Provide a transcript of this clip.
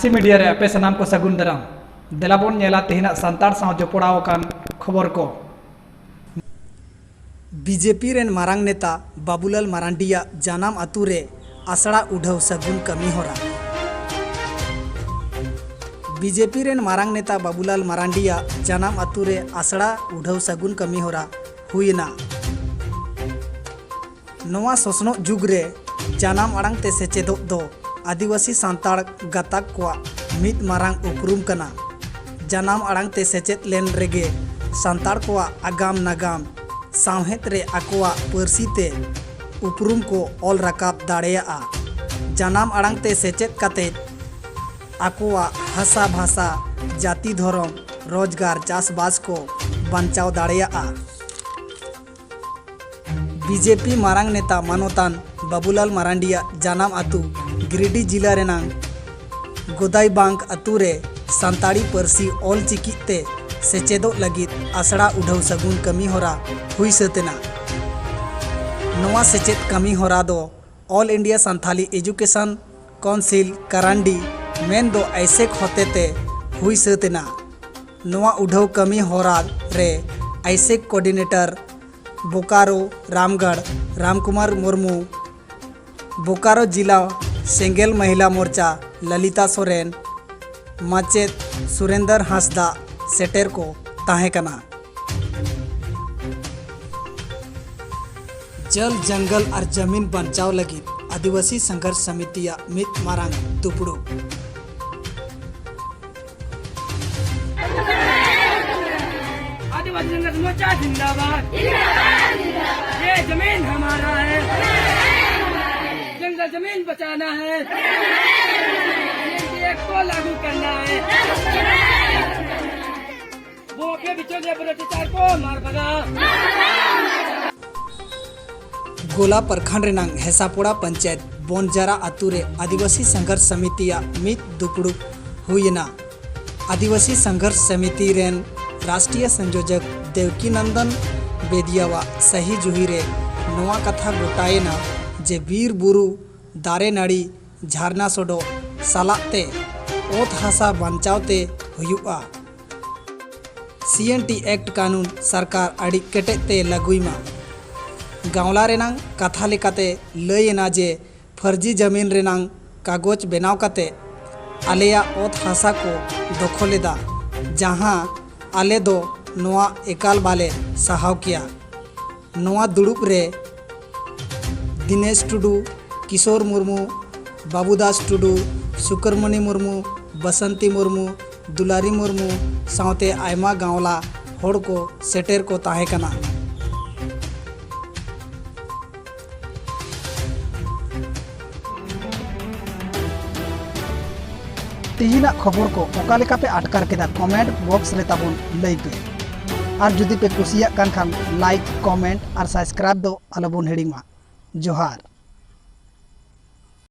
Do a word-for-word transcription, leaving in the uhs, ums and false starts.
ᱥᱤ media ᱨᱮ ᱟᱯᱮ ᱥᱟᱱᱟᱢ ᱠᱚ ᱥᱟᱹᱜᱩᱱ ᱫᱟᱨᱟᱢ᱾ ᱫᱮᱞᱟ ᱵᱚᱱ ᱧᱮᱞᱟ ᱛᱮᱦᱮᱧᱟᱜ ᱥᱟᱱᱛᱟᱲ ᱥᱟᱶ ᱡᱚᱯᱲᱟᱣ ᱟᱠᱟᱱ ᱠᱷᱚᱵᱚᱨ ᱠᱚ᱾ ᱵᱤᱡᱮᱯᱤ ᱨᱮᱱ ᱢᱟᱨᱟᱝ ᱱᱮᱛᱟ ᱵᱟᱵᱩᱞᱟᱞ ᱢᱟᱨᱟᱱᱰᱤᱭᱟᱜ ᱡᱟᱱᱟᱢ ᱟᱹᱛᱩ ᱨᱮ ᱟᱥᱲᱟ ᱩᱰᱷᱟᱹᱣ ᱥᱟᱹᱜᱩᱱ ᱠᱟᱹᱢᱤ ᱦᱚᱨᱟ᱾ ᱵᱤᱡᱮᱯᱤ ᱨᱮᱱ ᱢᱟᱨᱟᱝ ᱱᱮᱛᱟ ᱵᱟᱵᱩᱞᱟᱞ ᱢᱟᱨᱟᱱᱰᱤᱭᱟᱜ ᱡᱟᱱᱟᱢ ᱟᱹᱛᱩ ᱨᱮ ᱟᱥᱲᱟ ᱩᱰᱷᱟᱹᱣ ᱥᱟᱹᱜᱩᱱ ᱠᱟᱹᱢᱤ ᱦᱚᱨᱟ ᱦᱩᱭ ᱮᱱᱟ᱾ ᱱᱚᱣᱟ ᱥᱚᱥᱱᱚᱜ ᱡᱩᱜᱽ ᱨᱮ ᱡᱟᱱᱟᱢ ᱟᱲᱟᱝ ᱛᱮ ᱥᱮᱪᱮᱫᱚᱜ ᱫᱚ ᱟᱹᱫᱤᱵᱟᱹᱥᱤ ᱥᱟᱱᱛᱟᱲ ᱜᱟᱛᱟᱠ ᱠᱚᱣᱟᱜ ᱢᱤᱫ ᱢᱟᱨᱟᱝ ᱩᱯᱨᱩᱢ ᱠᱟᱱᱟ᱾ ᱡᱟᱱᱟᱢ ᱟᱲᱟᱝ ᱛᱮ ᱥᱮᱪᱮᱫ ᱞᱮᱱ ᱨᱮᱜᱮ ᱥᱟᱱᱛᱟᱲ ᱠᱚᱣᱟᱜ ᱟᱜᱟᱢ ᱱᱟᱜᱟᱢ, ᱥᱟᱶᱦᱮᱫ ᱨᱮ ᱟᱠᱚᱣᱟᱜ ᱯᱟᱹᱨᱥᱤ ᱛᱮ ᱩᱯᱨᱩᱢ ᱠᱚ ᱚᱞ ᱨᱟᱠᱟᱵ ᱫᱟᱲᱮᱭᱟᱜᱼᱟ᱾ ᱡᱟᱱᱟᱢ ᱟᱲᱟᱝ ᱛᱮ ᱥᱮᱪᱮᱫ ᱠᱟᱛᱮ ᱟᱠᱚᱣᱟᱜ ᱦᱟᱥᱟ ᱵᱷᱟᱥᱟ, ᱡᱟᱹᱛᱤ ᱫᱷᱚᱨᱚᱢ, ᱨᱳᱡᱽᱜᱟᱨ, ᱪᱟᱥᱵᱟᱥ ᱠᱚ ᱵᱟᱧᱪᱟᱣ ᱫᱟᱲᱮᱭᱟᱜᱼᱟ᱾ ᱵᱤᱡᱮᱯᱤ ᱢᱟᱨᱟᱝ ᱱᱮᱛᱟ ᱢᱟᱱᱚᱛᱟᱱ ᱵᱟᱵᱩᱞᱟᱞ ᱢᱟᱨᱟᱱᱰᱤᱭᱟᱜ ᱡᱟᱱᱟᱢ ᱟᱹᱛᱩ ᱜᱤᱨᱤᱰᱤ ᱡᱤᱞᱟ ᱨᱮᱱᱟᱝ ᱜᱚᱫᱟᱭᱵᱟᱝᱠ ᱟᱹᱛᱩ ᱨᱮ ᱥᱟᱱᱛᱟᱲᱤ ᱯᱟᱹᱨᱥᱤ ᱚᱞ ᱪᱤᱠᱤ ᱛᱮ ᱥᱮᱪᱮᱫᱚᱜ ᱞᱟᱹᱜᱤᱫ ᱟᱥᱲᱟ ᱩᱰᱷᱟᱹᱣ ᱥᱟᱹᱜᱩᱱ ᱠᱟᱹᱢᱤ ᱦᱚᱨᱟ ᱦᱩᱭ ᱥᱟᱹᱛ ᱮᱱᱟ᱾ ᱱᱚᱣᱟ ᱥᱮᱪᱮᱫ ᱠᱟᱹᱢᱤ ᱦᱚᱨᱟ ᱫᱚ All India Santhali Education Council ᱠᱟᱨᱟᱱᱰᱤ ᱢᱮᱱ ᱫᱚ ᱟᱭᱥᱮᱠ ᱦᱚᱛᱮᱛᱮ ᱦᱩᱭ ᱥᱟᱹᱛ ᱮᱱᱟ᱾ ᱱᱚᱣᱟ ᱩᱰᱷᱟᱹᱣ ᱠᱟᱹᱢᱤ ᱦᱚᱨᱟ ᱨᱮ ᱟᱭᱥᱮᱠ ᱠᱳᱚᱨᱰᱤᱱᱮᱴᱚᱨ ᱵᱳᱠᱟᱨᱳ ᱨᱟᱢᱜᱟᱲ ᱨᱟᱢᱠᱩᱢᱟᱨ ᱢᱩᱨᱢᱩ, ᱵᱳᱠᱟᱨᱳ ᱡᱤᱞᱟ ᱥᱮᱸᱜᱮᱞ ᱢᱚᱦᱤᱞᱟ ᱢᱳᱨᱪᱟ ᱞᱟᱞᱤᱛᱟ ᱥᱚᱨᱮᱱ, ᱢᱟᱪᱮᱫ ᱥᱩᱨᱮᱱᱫᱚᱨ ᱦᱟᱸᱥᱫᱟ ᱥᱮᱴᱮᱨ ᱠᱚ ᱛᱟᱦᱮᱸ ᱠᱟᱱᱟ᱾ ᱡᱚᱞ, ᱡᱚᱝᱜᱚᱞ ᱟᱨ ᱡᱟᱢᱤᱱ ᱵᱟᱧᱪᱟᱣ ᱞᱟᱹᱜᱤᱫ ᱟᱹᱫᱤᱵᱟᱹᱥᱤ ᱥᱚᱝᱜᱷᱚᱨᱥ ᱥᱚᱢᱤᱛᱤᱭᱟᱜ ᱢᱤᱫ ᱢᱟᱨᱟᱝ ᱫᱩᱯᱲᱩᱵ᱾ आदिवासी संघर्ष मोर्चा जिंदाबाद। ये जमीन हमारा है, जंगल जमीन बचाना है, सीएए को लागू करना है। वो अपने बिचौलिया भ्रष्टाचार को मार भगा। ᱜᱳᱞᱟ ᱯᱨᱚᱠᱷᱚᱸᱰ ᱨᱮᱱᱟᱝ ᱦᱮᱥᱟᱯᱚᱲᱟ ᱯᱚᱧᱪᱟᱭᱮᱛ ᱵᱚᱱᱡᱟᱨᱟ ᱟᱛᱳ ᱨᱮ ᱟᱹᱫᱤᱵᱟᱹᱥᱤ ᱥᱚᱝᱜᱷᱚᱨᱥ ᱥᱚᱢᱤᱛᱤᱭᱟᱜ ᱢᱤᱫ ᱫᱩᱯᱲᱩᱵ ᱦᱩᱭ ᱮᱱᱟ᱾ ᱟᱹᱫᱤᱵᱟᱹᱥᱤ ᱥᱚᱝᱜᱷᱚᱨᱥ ᱥᱚᱢᱤᱛᱤ ᱨᱮᱱ ᱨᱟᱥᱴᱨᱤᱭᱚ ᱥᱚᱝᱭᱳᱡᱚᱠ ᱫᱮᱣᱠᱤ ᱱᱚᱱᱫᱚᱱ ᱵᱮᱫᱤᱭᱟᱣᱟᱜ ᱥᱟᱹᱦᱤ ᱡᱩᱦᱤ ᱨᱮ ᱱᱚᱣᱟ ᱠᱟᱛᱷᱟ ᱜᱚᱴᱟᱭᱮᱱᱟ ᱡᱮ ᱵᱤᱨ ᱵᱩᱨᱩ, ᱫᱟᱨᱮ ᱱᱟᱹᱲᱤ, ᱡᱷᱟᱨᱱᱟ ᱥᱚᱰᱚᱜ ᱥᱟᱞᱟᱜ ᱛᱮ ᱚᱛ ᱦᱟᱥᱟ ᱵᱟᱧᱪᱟᱣ ᱛᱮ ᱦᱩᱭᱩᱜᱼᱟ᱾ ᱥᱤ ᱮᱱ ᱴᱤ ᱮᱠᱴ ᱠᱟᱹᱱᱩᱱ ᱥᱚᱨᱠᱟᱨ ᱟᱹᱰᱤ ᱠᱮᱴᱮᱡ ᱛᱮ ᱞᱟᱹᱜᱩᱭ ᱢᱟ᱾ ᱜᱟᱶᱞᱟ ᱨᱮᱱᱟᱝ ᱠᱟᱛᱷᱟ ᱞᱮᱠᱟᱛᱮ ᱞᱟᱹᱭ ᱮᱱᱟ ᱡᱮ ᱯᱷᱟᱹᱨᱡᱤ ᱡᱟᱢᱤᱱ ᱨᱮᱱᱟᱝ ᱠᱟᱜᱚᱡᱽ ᱵᱮᱱᱟᱣ ᱠᱟᱛᱮ ᱟᱞᱮᱭᱟᱜ ᱚᱛ ᱦᱟᱥᱟ ᱠᱚ ᱫᱚᱠᱷᱚᱞ ᱮᱫᱟ, ᱡᱟᱦᱟᱸ ᱟᱞᱮ ᱫᱚ ᱱᱚᱣᱟ ᱮᱠᱟᱞ ᱵᱟᱞᱮ ᱥᱟᱦᱟᱣ ᱠᱮᱭᱟ᱾ ᱱᱚᱣᱟ ᱫᱩᱲᱩᱵ ᱨᱮ ᱫᱤᱱᱮᱥ ᱴᱩᱰᱩ, ᱠᱤᱥᱳᱨ ᱢᱩᱨᱢᱩ, ᱵᱟᱵᱩᱫᱟᱥ ᱴᱩᱰᱩ, ᱥᱩᱠᱨᱢᱚᱱᱤ ᱢᱩᱨᱢᱩ, ᱵᱟᱥᱚᱱᱛᱤ ᱢᱩᱨᱢᱩ, ᱫᱩᱞᱟᱨᱤ ᱢᱩᱨᱢᱩ ᱥᱟᱶᱛᱮ ᱟᱭᱢᱟ ᱜᱟᱶᱞᱟ ᱦᱚᱲ ᱠᱚ ᱥᱮᱴᱮᱨ ᱠᱚ ᱛᱟᱦᱮᱸ ᱠᱟᱱᱟ᱾ ᱛᱮᱦᱮᱧᱟᱜ ᱠᱷᱚᱵᱚᱨ ᱠᱚ ᱚᱠᱟ ᱞᱮᱠᱟ ᱯᱮ ᱟᱴᱠᱟᱨ ᱠᱮᱫᱟ, ᱠᱚᱢᱮᱱᱴ ᱵᱚᱠᱥ ᱨᱮ ᱛᱟᱵᱚᱱ ᱞᱟᱹᱭ ᱯᱮ᱾ ᱟᱨ ᱡᱩᱫᱤ ᱯᱮ ᱠᱩᱥᱤᱭᱟᱜ ᱠᱟᱱ ᱠᱷᱟᱱ, ᱞᱟᱭᱤᱠ, ᱠᱚᱢᱮᱱᱴ ᱟᱨ ᱥᱟᱵᱥᱠᱨᱟᱭᱤᱵ ᱫᱚ ᱟᱞᱚᱵᱚᱱ ᱦᱤᱲᱤᱧ ᱢᱟ᱾ ᱡᱚᱦᱟᱨ᱾